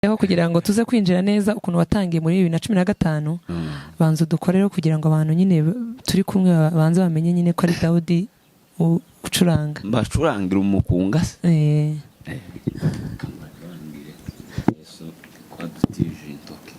Aho kugira ngo tuze kwinjira neza ukuntu watangiye muri 2015, banza udukoreho kugira ngo abantu nyine turi kumwe babanze bamenye nyine ko ari Dawudi ucuranga. Mbacurangira umukunga se? Eh. Kambacurangire Yesu kwadutije intoki.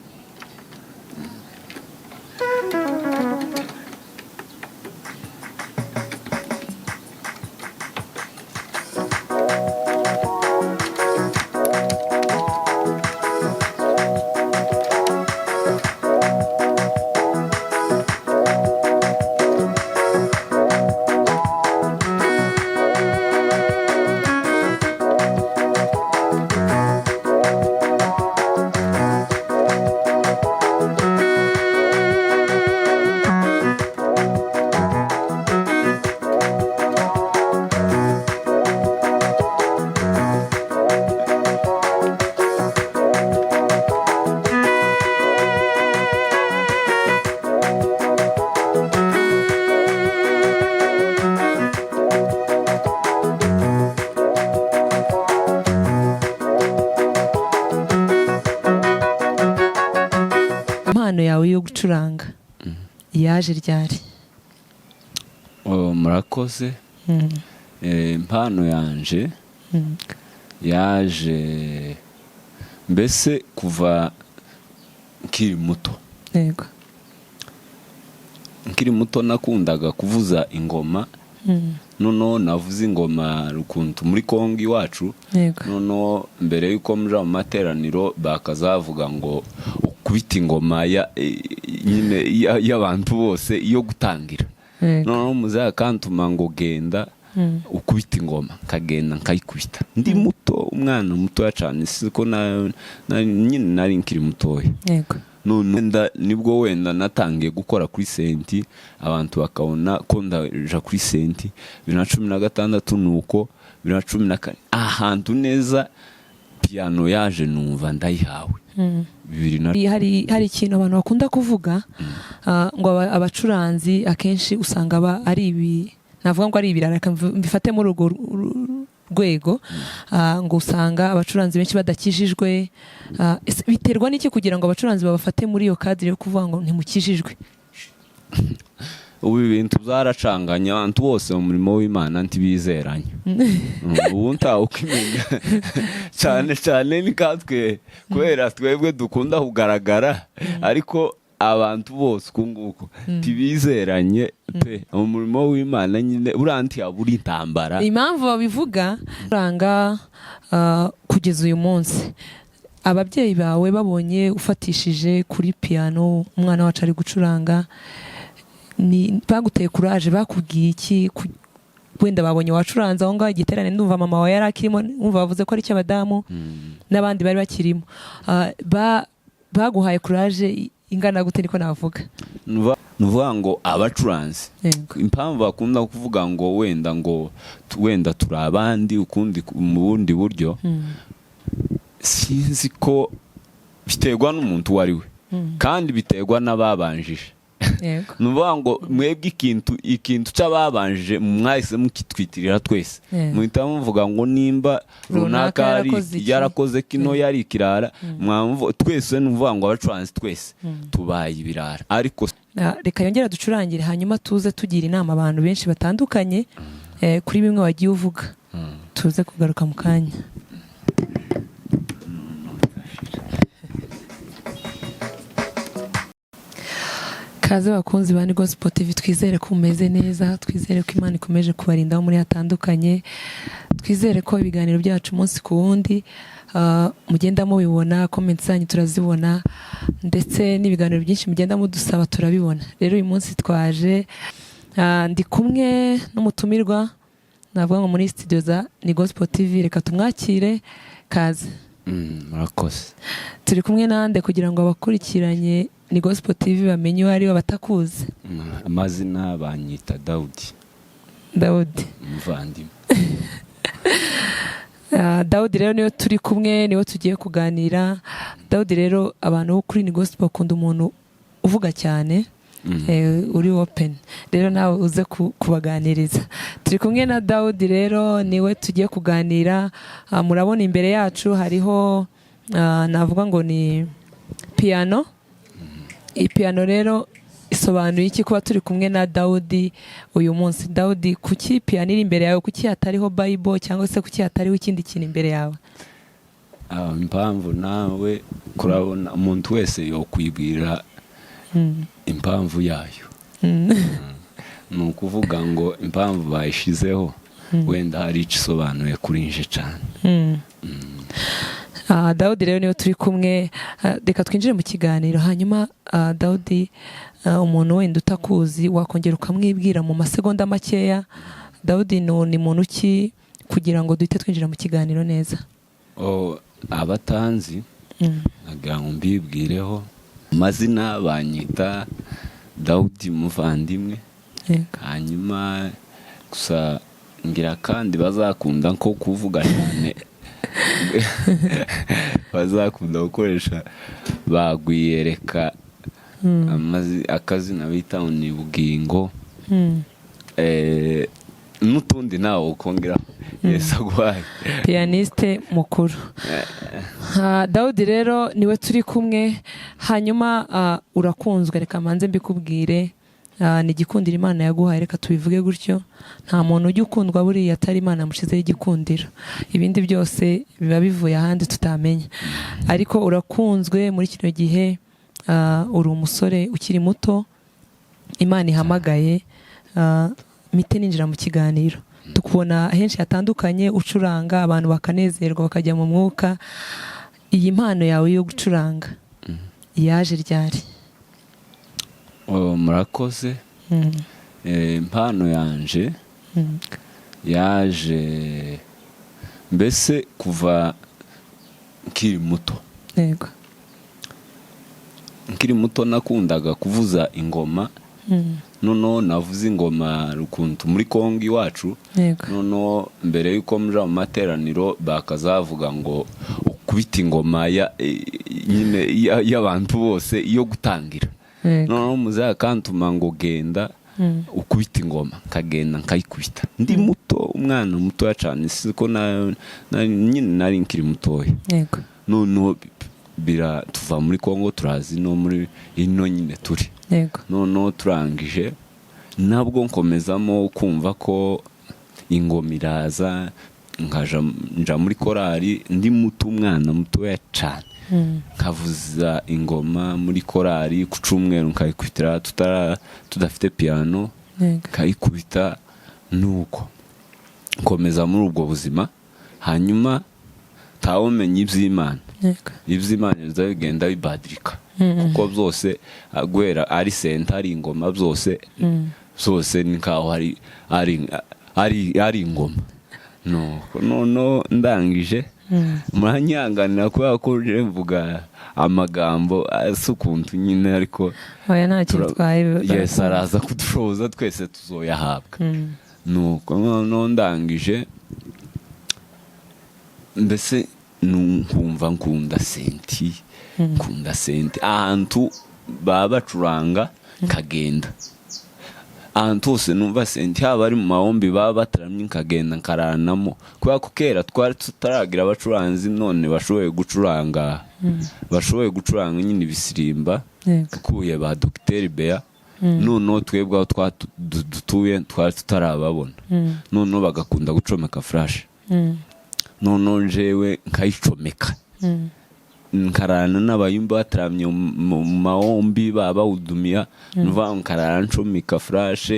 Impano yawe yo gucuranga yaje ryari? Oh, murakoze. Impano yanje yaje mbese kuva nkiri muto. Nkiri muto nakundaga kuvuza ingoma. Noneho navuze ingoma rukuntu muri Kongo iwacu. Noneho mbere y'uko muja mu materaniro bakazavuga ngo ukubita ingoma ya nyine y'abantu bose iyo gutangira. Noneho muzehe akantuma ngo genda ukubita ingoma, nkagenda nkayikubita ndi muto, umwana mutoya cyane, siko nyine nari nkiri mutoya. None wenda nibwo wenda natangiye gukora kuri senti, abantu bakabona ko ndaja kuri senti 2016, nuko 2014 ahantu neza piano yaje numva ndayihawe bibiri na Hari ikintu abantu bakunda kuvuga, ngo abacuranzi akenshi usanga ari ibi, navuga ngo ari ibirara, reka mbifate muri urwo rwego, ngo usanga abacuranzi benshi badakijijwe. Ese biterwa n'iki kugira ngo abacuranzi babafate muri iyo cadre yo kuvuga ngo ntimukijijwe? Ubu ibintu byaracanganye, abantu bose mu murimo w'Imana ntibizeranye. Ubu ntawe ukimenya cyane cyane ni katwe, kubera twebwe dukunda kugaragara, ariko abantu bose uku nguku ntibizeranye pe. Mu murimo w'Imana nyine buriya ntiyabura intambara. Impamvu babivuga uranga, kugeza uyu munsi ababyeyi bawe babonye ufatishije kuri piano, umwana wacu ari gucuranga, ni baguteye courage? Bakubwiye iki? Wenda babonye wacuranze aho ngaho igiterane, ndumva mama wawe yari akirimo, ndumva bavuze ko ari icy'abadamu n'abandi bari bakirimo. Baguhaye courage ingana gute, niko navuga? Ni ukuvuga ngo abacuranzi, impamvu bakunda kuvuga ngo wenda ngo wenda turi abandi ukundi mu bundi buryo, sinzi ko biterwa n'umuntu uwo ari we, kandi biterwa n'ababanjije. Ni ukuvuga ngo mwebwe ikintu cy'ababanjije mwahise mukitwitirira twese. Muhita muvuga ngo nimba runaka runaka yarakoze iki? Yarakoze kino, yari ikirara, twese, ni ukuvuga ngo abacuranzi twese tubaye ibirara, ariko Reka yongere ducurangire, hanyuma tuze tugira inama abantu benshi batandukanye, kuri bimwe wagiye uvuga, tuze kugaruka mu kanya. Kaze bakunzi ba Ni Gospel TV, twizere ko mumeze neza, twizere ko Imana ikomeje kubarinda aho muri hatandukanye, twizere ko ibiganiro byacu umunsi ku wundi mugenda mubibona, comments zanyu turazibona, ndetse n'ibiganiro byinshi mugenda mudusaba turabibona. Rero uyu munsi twaje, ndi kumwe n'umutumirwa, navuga ngo muri studio za Ni Gospel TV, reka tumwakire. Kaze. Murakoze. Turi kumwe nande, kugira ngo abakurikiranye Ni Gospel TV bamenye uwo ari we batakuzi? Amazina banyita Dawudi. Dawudi. Umuvandimwe. Dawudi rero niwe turi kumwe, niwe tugiye kuganira. Dawudi rero, abantu bo kuri Ni Gospel bakunda umuntu uvuga cyane, uri open. Rero nawe uze kubaganiriza. Turi kumwe na Dawudi rero, niwe tugiye kuganira. Murabona imbere yacu hariho Navuga ngo ni piano. Iyi piano rero isobanuye iki kuba turi kumwe na Dawudi uyu munsi? Dawudi, kuki piano iri imbere yawe? Kuki hatariho Bible, cyangwa se kuki hatariho ikindi kintu imbere yawe? Impamvu nawe kurabona umuntu wese yokwibwira impamvu yayo. Ni ukuvuga ngo impamvu bayishizeho wenda hari icyo isobanuye kuri nje cyane. Dawudi rero niwe turi kumwe. Reka twinjire mu kiganiro. Hanyuma Dawudi, umuntu wenda utakuzi wakongera ukamwibwira mu masegonda makeya. Dawudi ni muntu ki, kugira ngo duhite twinjira mu kiganiro neza? Oh, abatanzi nagira ngo mbibwireho amazina, banyita Dawudi Muvandimwe. Hanyuma gusa ngira kandi bazakunda nko kuvuga cyane, bazakunda gukoresha bagwiyereka akazina bita ngo ni Bugingo. N'utundi nawe ukongeraho, Yesu aguhaye. Pianiste mukuru. Dawudi rero niwe turi kumwe. Hanyuma urakunzwe, reka manze mbikubwire. Ni igikundiro Imana yaguhaye, reka tubivuge gutyo. Nta muntu ujya ukundwa buriya atari Imana yamushyizeho igikundiro, ibindi byose biba bivuye ahandi tutamenya. Ariko urakunzwe muri kino gihe. Uri umusore ukiri muto Imana ihamagaye. Mite ninjira mu kiganiro, tukubona henshi hatandukanye ucuranga, abantu bakanezerwa, bakajya mu mwuka. Iyi mpano yawe yo gucuranga yaje ryari? Oh, murakoze. Impano yanje yaje mbese kuva nkiri muto. Nkiri muto nakundaga kuvuza ingoma. Noneho navuza ingoma ukuntu muri Kongo iwacu. Noneho mbere y'uko muja mu materaniro bakazavuga ngo ukubita ingoma nyine y'abantu bose iyo gutangira. Noneho muzehe akantuma ngo genda ukubita ingoma, nkagenda nkayikubita ndi muto, umwana mutoya cyane, siko nyine nari nkiri mutoya. Noneho bira tuva muri Kongo turazi no muri ino nyine turi. Noneho turangije nabwo nkomezamo kumva ko ingoma iraza, nkaja nja muri korali ndi muto, umwana mutoya cyane. Nkavuza ingoma muri korali ku cyumweru, nkayikubitira tudafite piano. Nkayikubita, nuko nkomeza muri ubwo buzima. Hanyuma ntawumenya iby'Imana. Iby'Imana biza bigenda bibadirika, kuko byose guhera ari senta, ari ingoma, byose zose ni nkaho ari ingoma. Nuko noneho ndangije, muranyanganira kubera ko nje mvuga amagambo asa ukuntu nyine, ariko Oya, nta kintu twaye. Yesu araza kudushoboza, twese tuzoyahabwa. Nuko noneho ndangije mbese nkumva nkunda senti, nkunda senti. Ahantu baba bacuranga nkagenda, ahantu hose numva senti, haba ari mu mahombi baba bataramye nkagenda nkararanamo, kubera ko kera twari tutaragira abacuranzi none bashoboye gucuranga nyine ibisirimba. Ukuye ba Dogiteri Bea, noneho twebwe aho dutuye twari tutarababona. Noneho bagakunda gucomeka flash. Noneho njewe nkayicomeka, nkarana n'abayumba bataramye mu mahombi baba bawudumiya, nuvuga ngo nkarara ncomeka flash,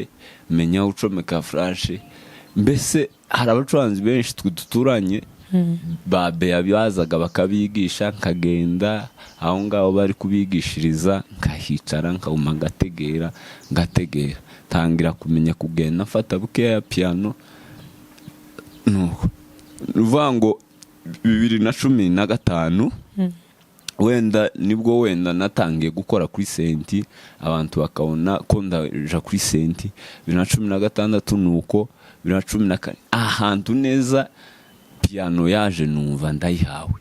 menya aho ucomeka flash. Mbese hari abacuranzi benshi twe duturanye ba Bea bazaga bakabigisha, nkagenda aho ngaho bari kubigishiriza, nkahicara, nkaguma ngategera, ngategera, tangira kumenya kugenda mfata bukeya piano. Nuko ni ukuvuga ngo 2015 wenda nibwo wenda natangiye gukora kuri senti, abantu bakabona ko ndaja kuri senti. 2016, nuko 2014 ahantu neza piano yaje numva ndayihawe.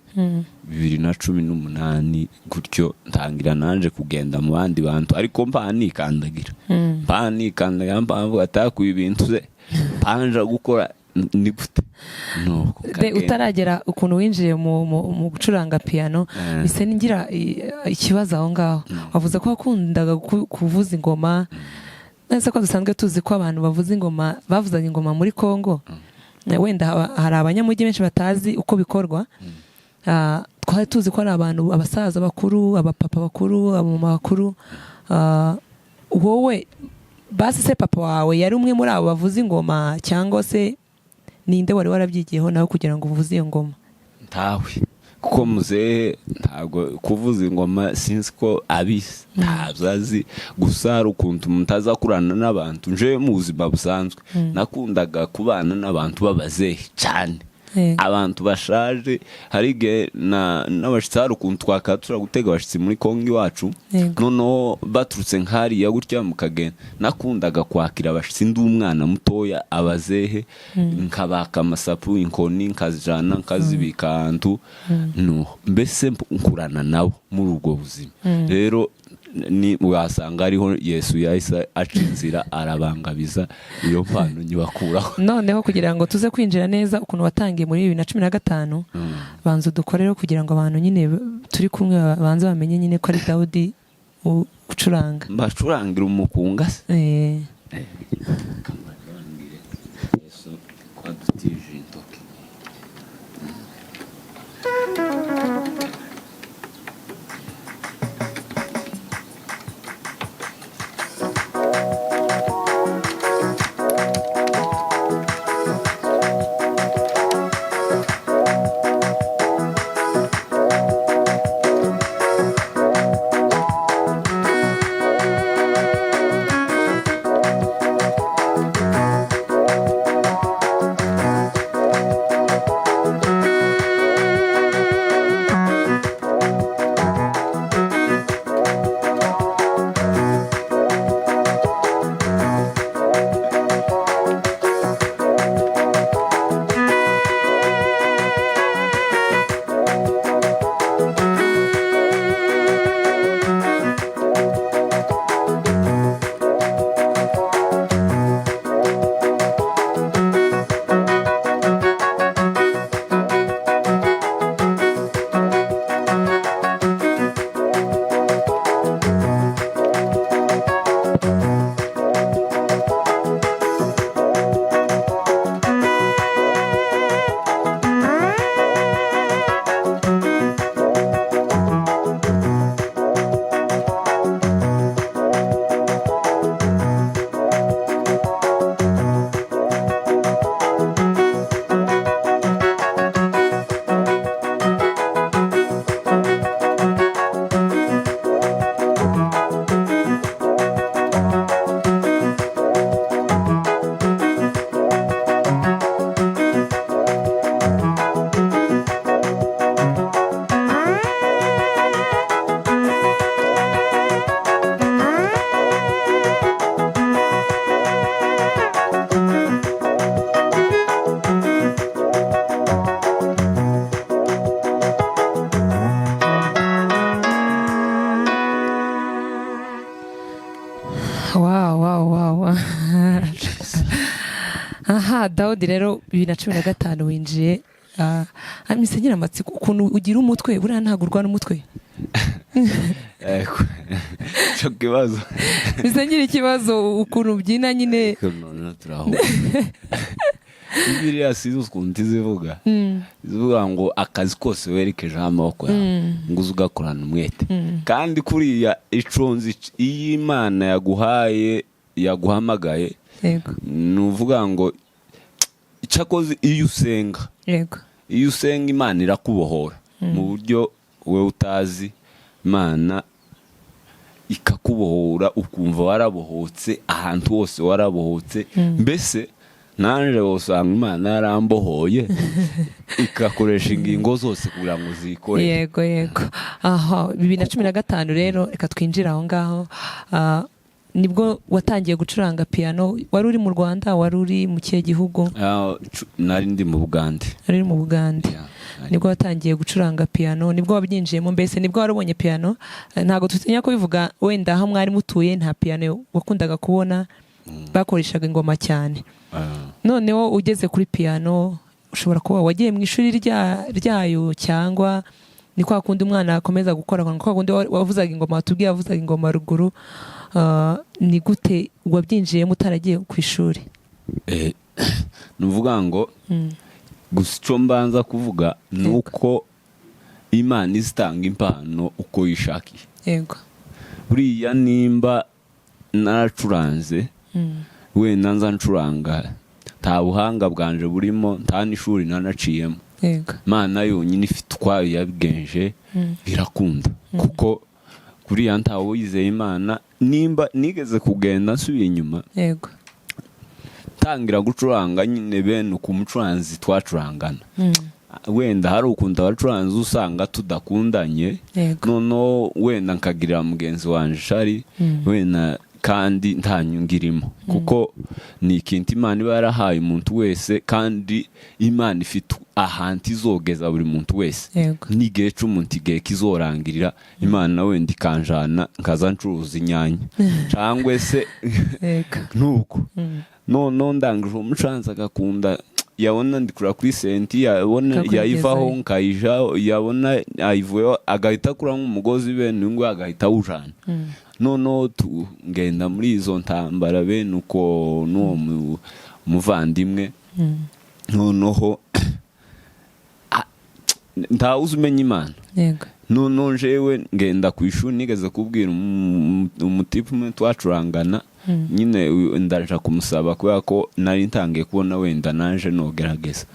2018 gutyo ntangira nanje kugenda mu bandi bantu, ariko mpa nikandagira, mpa nikandagira, mpa mvuga atakuye ibintu ze mpanja gukora. Ni gute nuko De, kagenda. Utaragera ukuntu winjiye mu gucuranga piano, mise ngira ikibazo aho ngaho. Wavuze ko wakundaga kuvuza ingoma nese ko dusanzwe tuzi ko abantu bavuza ingoma bavuzaga ingoma muri Congo. Wenda hari abanyamujyi benshi batazi uko bikorwa. Twari tuzi ko ari abantu, abasaza bakuru, abapapa bakuru, abamama bakuru. Wowe basi se papa wawe yari umwe muri abo bavuza ingoma, cyangwa se ninde wari warabyigiyeho nawe kugira ngo uvuze iyo ngoma? Ntawe, kuko muzehe ntabwo kuvuza ingoma sinzi ko abizi, ntabyo azi. Gusa hari ukuntu mutazakurana n'abantu. Nje mu buzima busanzwe nakundaga kubana n'abantu b'abazehe cyane, abantu bashaje. Hari igihe n'abashitsi, hari ukuntu twakatura gutega abashitsi muri Kongo iwacu, noneho baturutse nk'hariya gutya mukagenda. Nakundaga kwakira abashitsi ndi umwana mutoya, abazehe, nkabaka amasapu, inkoni, nkazijana nkazibika ahantu. No mbese nkurana nabo muri ubwo buzima. Rero ni wasanga ariho Yesu yahise aca inzira, arabangabiza iyo mpano nyibakuraho. Noneho kugira ngo tuze kwinjira neza ukuntu watangiye muri 2015, banza udukoreho kugira ngo abantu nyine turi kumwe banze bamenye nyine ko ari Dawudi ucuranga. Mbacurangira umukunga se? Eh. Kambarangire Yesu kwadutije intoki. Wow! Aha Dawudi, rero 2015 winjiye, mise ngira amatsiko ukuntu ugira umutwe. Buriya ntabwo urwana umutwe? Ego. Ico kibazo. Mise ngira ikibazo ukuntu ubyina nyine. Noneho turahura. Bibiliya sinzi ukuntu izivuga, izivuga ngo akazi kose werekejeho amaboko yawe ngo uze ugakorana umwete. Kandi kuriya iconzi, iyo Imana yaguhaye, yaguhamagaye, ni uvuga ngo cyakoze iyo usenga, iyo usenga Imana irakubohora mu buryo wowe utazi. Imana ikakubohora ukumva warabohotse, ahantu hose warabohotse. Mbese nanje usanga Imana yarambohoye, ikakoresha ingingo zose kugira ngo zikore. Yego, aha 2015 rero, reka twinjire aho ngaho. Nibwo watangiye gucuranga piano. Wari uri mu Rwanda, wari uri mu kihe gihugu? Nari ndi mu Bugande. Wari uri mu Bugande? Yeah, Nibwo watangiye gucuranga piano, nibwo wabyinjiyemo, mbese nibwo wari ubonye piano. Ntabwo tutinya kubivuga, wenda aho mwari mutuye nta piano wakundaga kubona. Bakoreshaga ingoma cyane. Noneho ugeze kuri piyano, ushobora kuba wagiye mu ishuri ryayo, cyangwa ni kwa kundi umwana akomeza gukora, kwa kundi wavuzaga ingoma, watubwiye wavuzaga ingoma ruguru. Ni gute wabyinjiyemo utaragiye ku ishuri? Ni ukuvuga ngo gusa icyo mbanza kuvuga ni uko Imana izitanga impano uko yishakiye. Buriya nimba naracuranze, wenda nza ncuranga, nta buhanga bwanje burimo, nta n'ishuri nanaciyemo. Imana yonyine ifite ukwayo yabigenje, birakunda, kuko kuriya ntawe wizeye Imana. Nimba nigeze kugenda nsubiye inyuma, tangira gucuranga nyine, bene uku mucuranzi twacurangana, wenda hari ukuntu abacuranzi usanga tudakundanye. Noneho wenda nkagirira mugenzi wanje ishari, wenda kandi nta nyungu irimo, kuko ni ikintu Imana iba yarahaye umuntu wese, kandi Imana ifite ahantu izogeza buri muntu wese n'igihe cy'umuntu, igihe kizorangirira, Imana wenda ikanjana nkaza ncuruza inyanya cyangwa se nuko. Noneho ndangije, uwo mucuranzi agakunda, yabona ndikura kuri senti, yabona Akakwigezayo. yayivaho nkayijaho, yabona ayivuyeho agahita akura nk'umugozi, bene uyu nguyu agahita awujana. Noneho tugenda muri izo ntambara bene uko n'uwo muvandimwe. Noneho ntawuzi umenya Imana. Noneho jewe ngenda ku ishuri, nigeze kubwira umutipe umwe twacurangana nyine, ndaja kumusaba kubera ko nari ntangiye kubona wenda naje nogerageza.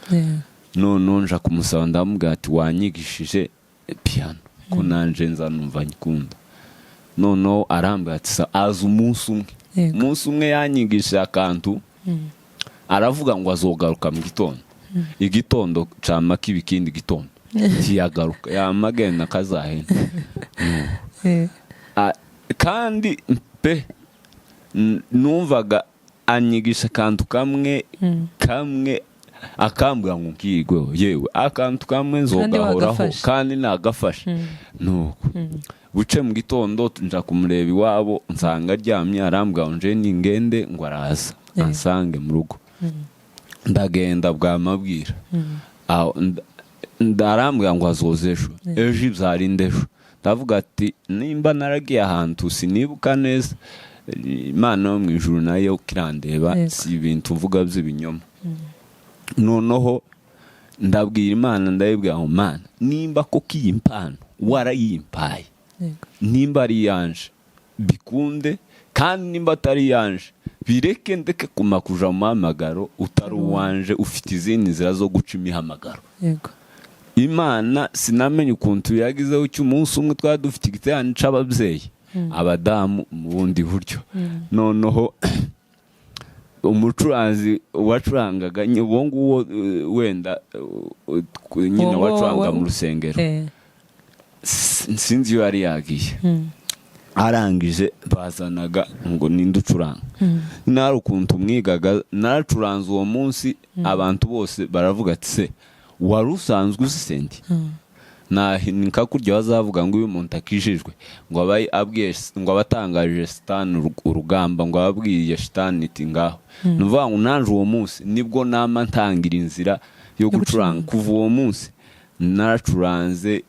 Noneho nja kumusaba, ndamubwira ati: "Wanyigishije piyano ko nanje nza numva nyikunda?" Noneho arambwira ati: "Aza umunsi umwe." Umunsi umwe yanyigishije akantu, aravuga ngo azogaruka mu gitondo. Igitondo cama kiba ikindi gitondo, ntiyagaruka, yama agenda akazahena. Kandi pe numvaga anyigisha akantu kamwe kamwe, akambwira ngo nkigweho, yewe akantu kamwe nzogahoraho. Wagafashe. Kandi nagafashe. Nuko buce mu gitondo nja kumureba iwabo, nsanga aryamye, arambwira ngo nje ningende, ngo araza ansange mu rugo. Ndagenda bwamabwira. Aho ndarambwira ngo azoza ejo, ejo ibyarinda ejo. Ndavuga ati: "Nimba naragiye ahantu sinibuka neza, Imana yo mu ijuru nayo kirandeba, si ibintu mvuga by'ibinyoma." Noneho ndabwira Imana, ndayibwira ngo: "Mana, nimba koko iyi mpano warayimpaye, nimba ari iyanje bikunde, kandi nimba atari iyanje bireke, ndeke kuma kuja mu muhamagaro utari uwanje. Ufite izindi nzira zo guca imihamagaro." Imana sinamenye ukuntu yagizeho cy'umunsi umwe twari dufite igiterane c'ababyeyi, abadamu mu bundi buryo. Noneho umucuranzi wacurangaga uwo nguwo, wenda nyine Uwo nguwo wacuranga mu rusengero, sinzi iyo yari yagiye. Arangije bazanaga ngo ninde ucuranga. Nari ukuntu mwigaga, naracuranze uwo munsi, abantu bose baravuga ati: "Se wari usanzwe uzi senti?" Ni nka kurya bazavuga ngo iyo umuntu akijijwe, ngo aba abwiye, ngo aba atangarije shitani urugamba, ngo aba abwiye shitani iti: "Ngaho." Ni ukuvuga ngo nanje uwo munsi nibwo nama ntangira inzira yo gucuranga. Kuva uwo munsi naracuranze,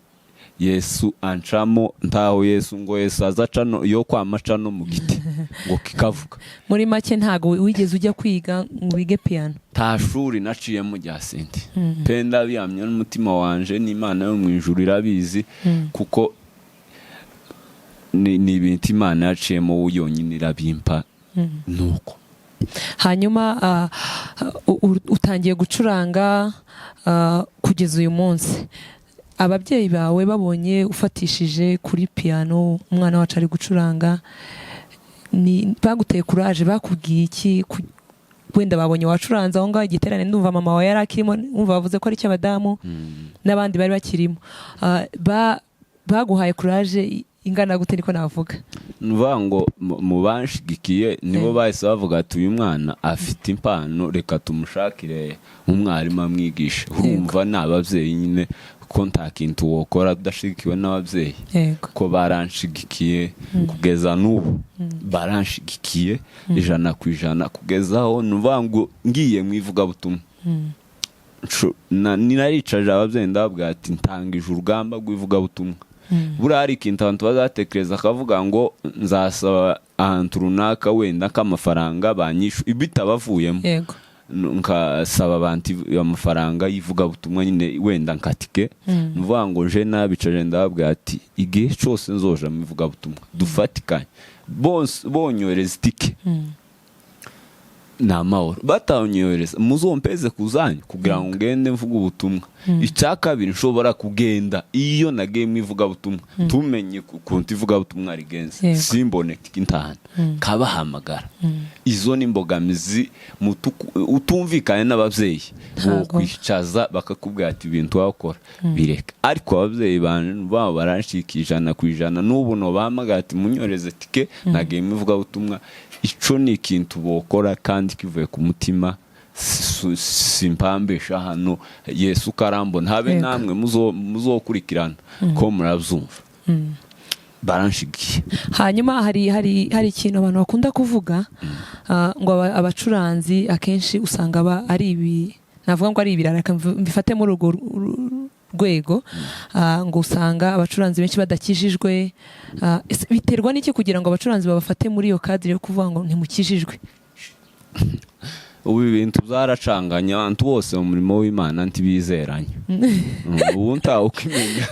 Yesu ancamo. Ntaho Yesu, ngo Yesu aza aca yo kwama aca no mu giti ngo kikavuga. Muri make ntabwo wigeze ujya kwiga ngo wige piyano? Nta shuri naciyemo rya senti pe, ndabihamya n'umutima wanje, n'Imana yo mu ijuru irabizi, kuko ni ibintu Imana yaciyemo yonyine irabimpa, nuko. Hanyuma utangiye gucuranga, kugeza uyu munsi ababyeyi bawe babonye ufatishije kuri piyano, umwana wacu ari gucuranga, ni baguteye kuraje? Bakubwiye iki? Wenda babonye wacuranze aho ngaho igiterane, ndumva mama wawe yari akirimo, ndumva bavuze ko ari icy'abadamu n'abandi bari bakirimo. Baguhaye kuraje ingana gute, niko navuga? Ni ukuvuga ngo mu banshigikiye nibo bahise bavuga ati: "Uyu mwana afite impano, reka tumushakire umwarimu amwigisha." Urumva ni ababyeyi nyine. Ko nta kintu wokora udashigikiwe n'ababyeyi. Ko baranshigikiye kugeza n'ubu, baranshigikiye 100% kugeza aho nuvuga ngo ngiye mu ivugabutumwa. Ninaricaje ababyeyi, ndababwira ati ntangije urugamba rw'ivugabutumwa. Buriya hari ikintu abantu bazatekereza, akavuga ngo nzasaba ahantu runaka wenda k'amafaranga banyishu bitabavuyemo, nkasaba abantu amafaranga y'ivugabutumwa nyine, wenda nka tike. Ni ukuvuga ngo je nabicaje, ndababwira ati igihe cyose nzoja mu ivugabutumwa dufatikanye, bose bonyohereza itike ni amahoro, batanyohereza muzompeze kuzanyu kugira ngo ngende mvuge ubutumwa. Icya kabiri, nshobora kugenda iyo nagiye mu ivugabutumwa, tumenye ukuntu ivugabutumwa rigenze, simbone tike intahana, kabahamagara. Izo ni imbogamizi utumvikanye n'ababyeyi, bokwicaza bakakubwira ati ibintu wakora bireka. Ariko ababyeyi banje babo baranshika 100%. N'ubu nobahamagara ati munyoreze tike, nagiye mu ivugabutumwa. Ico ni ikintu bokora kandi kivuye ku mutima. Simpambesha hano, Yesu karambona habe. Namwe muzokurikirana ko murabyumva, baranshigiye. Hanyuma hari ikintu abantu bakunda kuvuga, ngo abacuranzi akenshi usanga ari ibi, navuga ngo ari ibirara, reka mbifate muri urwo rwego, ngo usanga abacuranzi benshi badakijijwe. Ese biterwa n'iki kugira ngo abacuranzi babafate muri iyo cadre yo kuvuga ngo ntimukijijwe? Ubu ibintu byaracanganye, abantu bose mu murimo w'Imana ntibizeranye. Ubu ntawe ukimenya,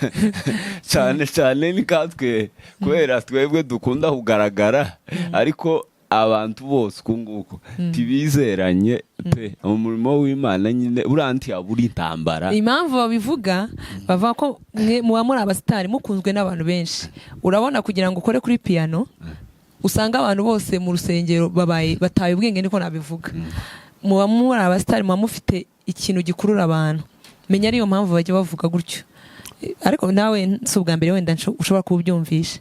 cyane cyane ni katwe kubera twebwe dukunda kugaragara, ariko abantu bose uku nguku ntibizeranye pe. Mu murimo w'Imana nyine buriya ntiyabura intambara. Impamvu babivuga, bavuga ko mwe muba muri abasitari, mukunzwe n'abantu benshi. Urabona, kugira ngo ukore kuri piyano, usanga abantu bose mu rusengero babaye bataye ubwenge, niko nabivuga. Muba muri abasitari, muba mufite ikintu gikurura abantu, menya ariyo mpamvu bajya bavuga gutyo. Ariko nawe si ubwa mbere wenda ushobora kuba ubyumvishe.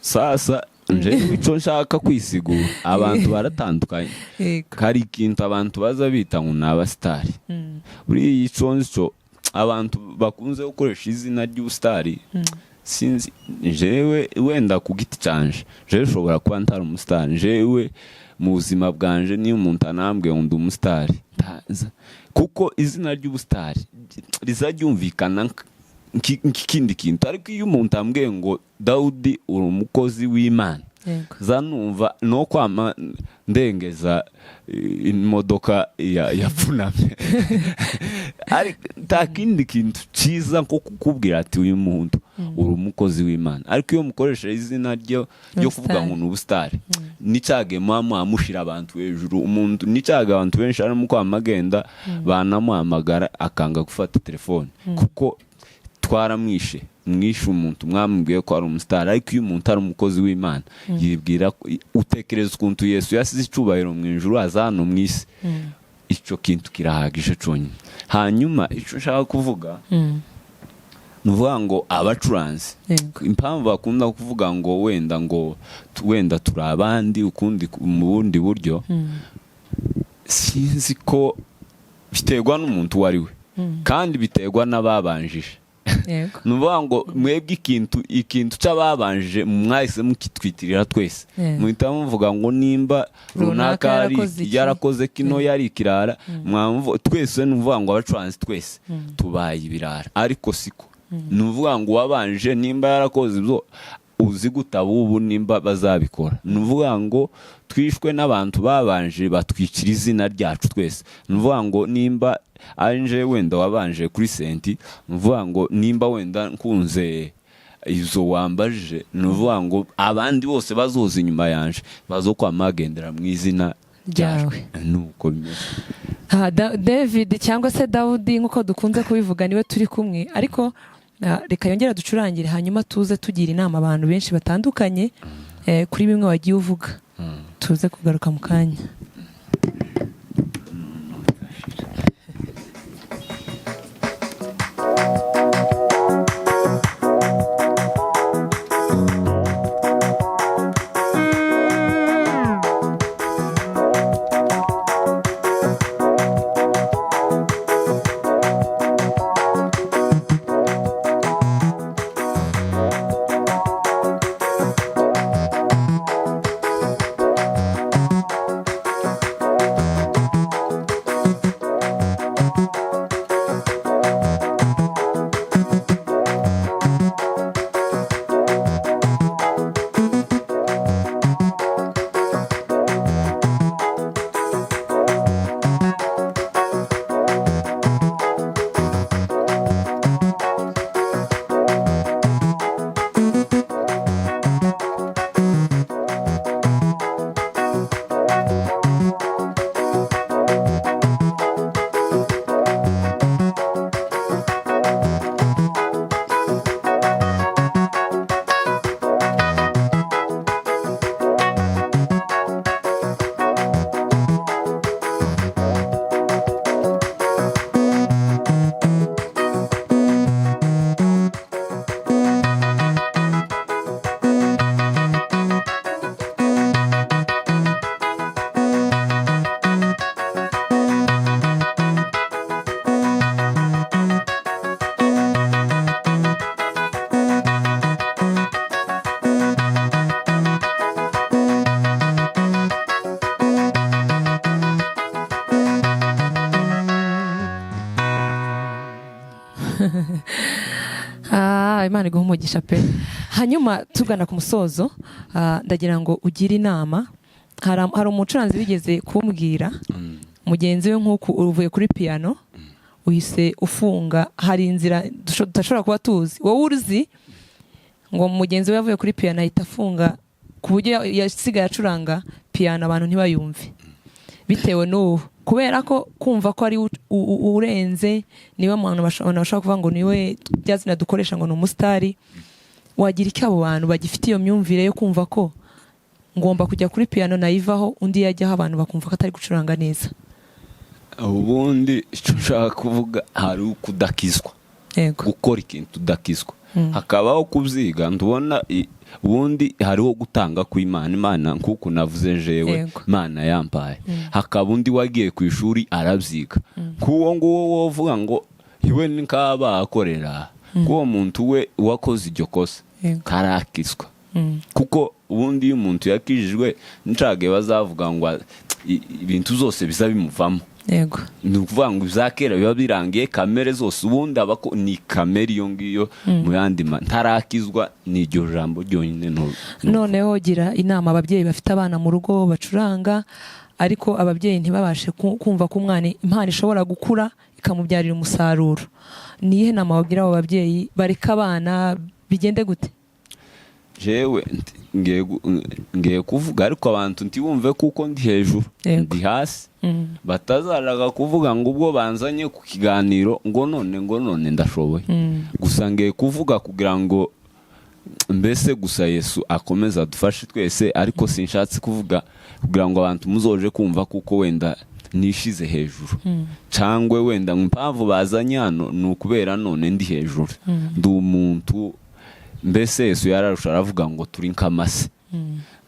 Sasa njewe ico nshaka kwisigura, abantu baratandukanye. Hari ikintu abantu baza bita ngo ni abasitari. Buriya ico nzi cyo, abantu bakunze gukoresha izina ry'ubusitari, sinzi jewe wenda ku giti canje, jewe ushobora kuba ntari umusitari. Jewe mu buzima bwanje, niyo umuntu anambwiye ngo ndi umusitari, kuko izina ry'ubusitari riza ryumvikana nk'ikindi kintu. Ariko iyo umuntu ambwiye ngo Dawudi uri umukozi w'Imana, za numva no kwama ndengeza imodoka yapfunamye, ariko nta kindi kintu cyiza nko kukubwira ati uyu muntu uri umukozi w'Imana. Ariko iyo mukoresha izina ryo kuvuga ngo ni ubusitari, n'icyage muba mushira abantu hejuru. Umuntu n'icyaga abantu benshi arimo kwama agenda, banamuhamagara akanga gufata telefone, kuko twaramwishe, mwishe umuntu mwamubwiye ko ari umusitari. Ariko iyo umuntu ari umukozi w'Imana, yibwira utekereza ukuntu Yesu yasize icyubahiro mu ijuru aza hano mu isi, icyo kintu kirahagije cyonyine. Hanyuma icyo nshaka kuvuga, ni ukuvuga ngo abacuranzi, impamvu bakunda kuvuga ngo wenda ngo wenda turi abandi ukundi mu bundi buryo, sinzi ko biterwa n'umuntu uwo ari we, kandi biterwa n'ababanjije. Ni ukuvuga ngo mwebwe ikintu cy'ababanjije mwahise mukitwitirira twese. Muhita muvuga ngo nimba runaka runaka yarakoze iki? Yarakoze kino, yari ikirara, twese, ni ukuvuga ngo abacuranzi twese tubaye ibirara. Ariko siko. Ni ukuvuga ngo uwabanje nimba yarakoze ibyo, uzi gute abubu nimba bazabikora? Ni ukuvuga ngo twishwe n'abantu babanje batwicira izina ryacu twese. Ni ukuvuga ngo nimba ari nje wenda wabanje kuri synthé, ni ukuvuga ngo nimba wenda nkunze izo wambajije, ni ukuvuga ngo abandi bose bazoza inyuma yanje bazokwama bagendera mu izina ryawe. Nuko bimeze. Aha, David cyangwa se Dawudi nk'uko dukunze kubivuga, niwe turi kumwe. Ariko reka yongere ducurangire, hanyuma tuze tugira inama abantu benshi batandukanye kuri bimwe wagiye uvuga. Tuze kugaruka mu kanya. Imana iguhe umugisha pe. Hanyuma tugana ku musozo, ndagira ngo ugire inama. Hari umucuranzi wigeze kumbwira, mugenzi we, nk'uku uvuye kuri piyano uhise ufunga, hari inzira tudashobora kuba tuzi, wowe uzi ngo mugenzi we yavuye kuri piyano ahita afunga, ku buryo yasigaye acuranga piyano abantu ntibayumve, bitewe n'ubu, kubera ko kumva ko ari urenze, niwe muntu abantu bashobora kuvuga ngo niwe, rya zina dukoresha ngo ni umusitari. Wagira icyo abo bantu bagifite iyo myumvire yo kumva ko ngomba kujya kuri piyano nayivaho, undi yajyaho abantu bakumva ko atari gucuranga neza? Ubundi icyo nshaka kuvuga, hari ukudakizwa, gukora ikintu udakizwa, hakabaho kubyiga. Ndubona ubundi hariho gutanga kw'Imana, Imana nk'uku navuze jewe, Imana yampaye, hakaba undi wagiye ku ishuri arabyiga. K'uwo nguwo wovuga ngo iwe ni nk'aba akorera k'uwo muntu we wakoze iryo kosa, karakizwa, kuko ubundi iyo umuntu yakijijwe ncage bazavuga ngo ibintu zose biza bimuvamo. Ni ukuvuga ngo ibya kera biba birangiye, kamere zose ubundi aba ko ni kamere iyo ngiyo. Mu yandi ntarakizwa, ni iryo jambo ryonyine Noneho gira inama ababyeyi bafite abana mu rugo bacuranga, ariko ababyeyi ntibabashe kumva ko umwana impano ishobora gukura ikamubyarira umusaruro. Ni iyihe nama wabwira abo babyeyi? Bareka abana bigende gute? Jewe ngiye kuvuga, ariko abantu ntibumve kuko ndi hejuru, ndi hasi, batazaraga kuvuga ngo ubwo banzanye ku kiganiro ngo none ndashoboye. Gusa ngiye kuvuga kugira ngo mbese gusa Yesu akomeze adufashe twese, ariko sinshatse kuvuga kugira ngo abantu muzoje kumva kuko wenda nishize hejuru, cyangwa wenda impamvu bazanye hano ni ukubera none ndi hejuru. Ndi umuntu mbese. Yesu yararusha aravuga ngo turi nk'amase,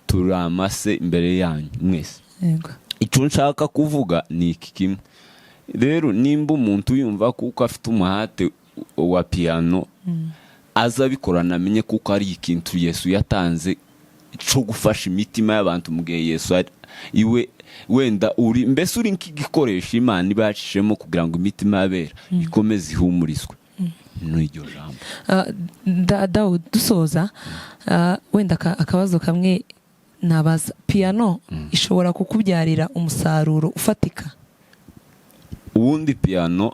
turi amase imbere yanyu mwese. Icyo nshaka kuvuga ni iki kimwe rero: nimba umuntu yumva kuko afite umuhate wa piyano, aza abikorana, amenye kuko ari ikintu Yesu yatanze cyo gufasha imitima y'abantu. Mu gihe Yesu ari iwe, wenda uri mbese uri nk'igikoresho Imana iba yacishemo kugira ngo imitima y'abera ikomeze ihumurizwe n'iryo jambo. Dawudi, dusoza, wenda akabazo kamwe nabaza: piyano ishobora kukubyarira umusaruro ufatika? Ubundi piyano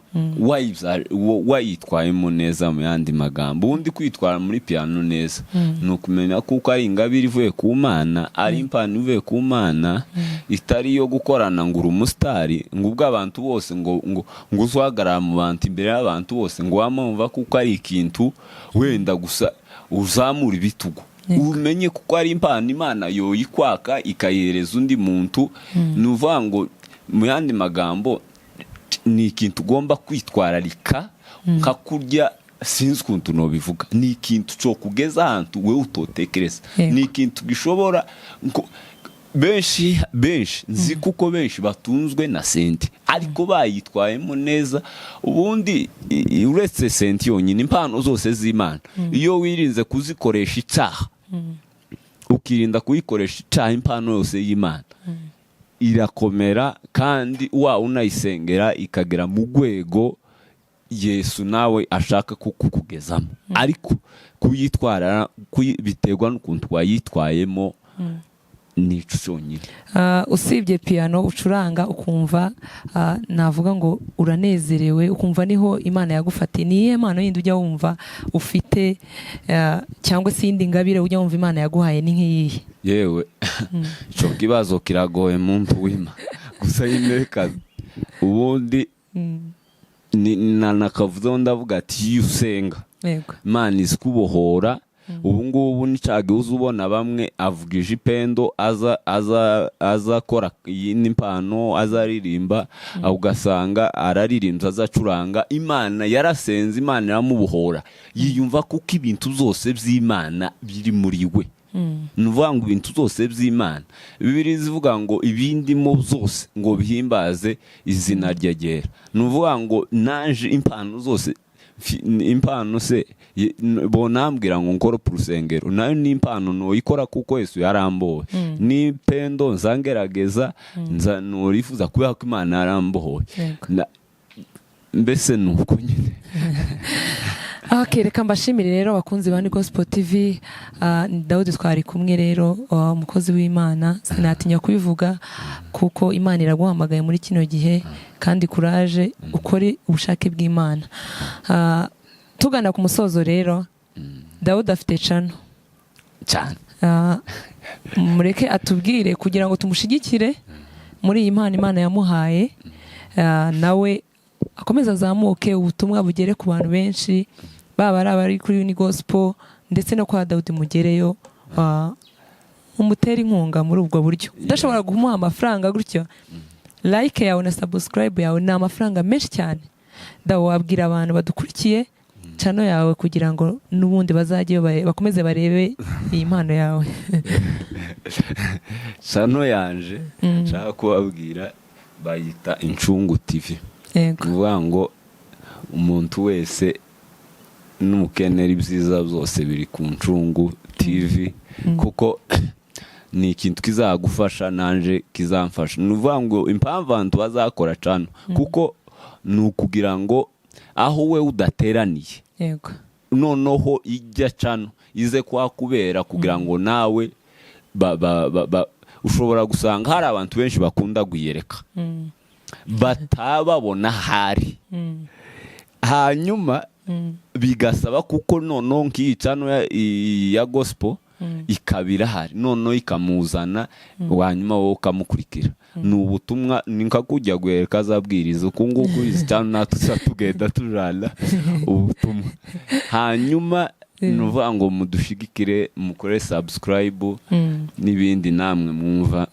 wayitwayemo neza, mu yandi magambo, ubundi kwitwara muri piyano neza ni ukumenya kuko ari ingabire ivuye ku Mana, ari impano ivuye ku Mana, itari iyo gukorana ngo uri umusitari, ngo ubwo abantu bose ngo uzahagarara mu bantu, imbere y'abantu bose, ngo wamumva kuko ari ikintu wenda gusa uzamura ibitugu. Umenye kuko ari impano Imana yoyikwaka ikayihereza undi muntu. Ni ukuvuga ngo mu yandi magambo ni ikintu ugomba kwitwararika nka kurya, sinzi ukuntu nobivuga, ni ikintu cyo kugeza ahantu wowe utotekereza. Ni ikintu gishobora benshi benshi nzi, kuko benshi batunzwe na senti, ariko bayitwayemo neza. Ubundi uretse senti yonyine, impano zose z'Imana, iyo wirinze kuzikoresha icyaha, ukirinda kuyikoresha icyaha, impano yose y'Imana irakomera, kandi wa unayisengera ikagera mu rwego Yesu nawe ashaka kukugezamo. Ariko kuyitwara biterwa n'ukuntu wayitwayemo, ni ico cyonyine. Usibye piyano ucuranga ukumva, navuga ngo uranezerewe, ukumva niho Imana yagufatiye, ni iyihe mpano yindi ujya wumva ufite, cyangwa se iyindi ngabire ujya wumva Imana yaguhaye ni nk'iyihe? Yewe, ico kibazo kiragoye, muntu wima. Gusa nyine reka ubundi nakavuzeho, ndavuga ati iyo usenga, Imana izi kubohora. Ubu ngubu nicage uza ubona bamwe avugije ipendo, aza akora iyindi mpano, aza aririmba, ugasanga araririmbye, aza acuranga. Imana yarasenze, Imana iramubohora, yiyumva kuko ibintu byose by'Imana biri muri we. Ni ukuvuga ngo ibintu byose by'Imana, Bibiliya ivuga ngo ibindimo byose ngo bihimbaze izina rye ryera. Ni ukuvuga ngo naje impano zose impano se bonambwira ngo nkore ku rusengero, nayo ni impano noyikora kuko Yesu yarambowe. N'ipendo nza ngerageza, nza norifuza kubera ko Imana yarambohoye. Mbese ni uko nyine. Okay, reka mbashimire rero abakunzi ba Gospel TV. Ni Dawudi twari kumwe rero, umukozi w'Imana, sinatinya kubivuga kuko Imana iraguhamagaye muri kino gihe, kandi kuraje ukore ubushake bw'Imana. Tugana ku musozo rero, Dawudi afite channel. Cyane. Mureke atubwire kugira ngo tumushigikire muri iyi mpano Imana yamuhaye, nawe akomeze azamuke, ubutumwa bugere ku bantu benshi, baba ari abari kuri Uni Gospel ndetse no kwa Dawudi mugereyo, umutere inkunga muri ubwo buryo. Udashobora kumuha amafaranga gutyo, like yawe na subscribe yawe ni amafaranga menshi cyane. Dawe, wabwira abantu badukurikiye channel yawe kugira ngo n'ubundi bazajye bakomeze barebe iyi mpano yawe. Channel yanje nshaka kubabwira bayita Incungu TV. Kuvuga ngo umuntu wese n'umukenera, ibyiza byose biri ku Ncungu TV, kuko ni ikintu kizagufasha, nanje kizamfasha. Ni ukuvuga ngo impamvu abantu bazakora channel, kuko ni ukugira ngo aho we udateraniye, noneho ijya channel ize kuhakubera, kugira ngo nawe ushobora gusanga hari abantu benshi bakunda guyereka batababona ahari, hanyuma bigasaba kuko noneho nk'iyi channel ya gospel ikaba irahari, noneho ikamuzana, hanyuma wowe ukamukurikira. Ni ubutumwa, ni nka kujya guhereka azabwiriza uku nguku. Izi channel natwe tuza tugenda tujana ubutumwa. Hanyuma ni ukuvuga ngo mudushigikire, mukore subscribe n'ibindi namwe mwumva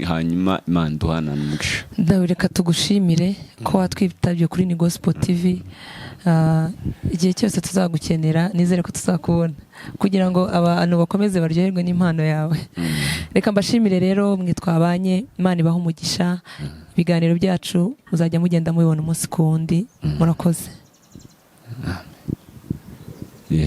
hanyuma Imana duhanana umugisha. Dawe, reka tugushimire ko watwitabye kuri Ni Gospel TV. Igihe cyose tuzagukenera nizere ko tuzakubona kugira ngo abantu bakomeze baryoherwe n'impano yawe. Reka mbashimire rero mwe twabanye, Imana ibahe umugisha. Ibiganiro byacu muzajya mugenda mubibona umunsi ku wundi. Murakoze.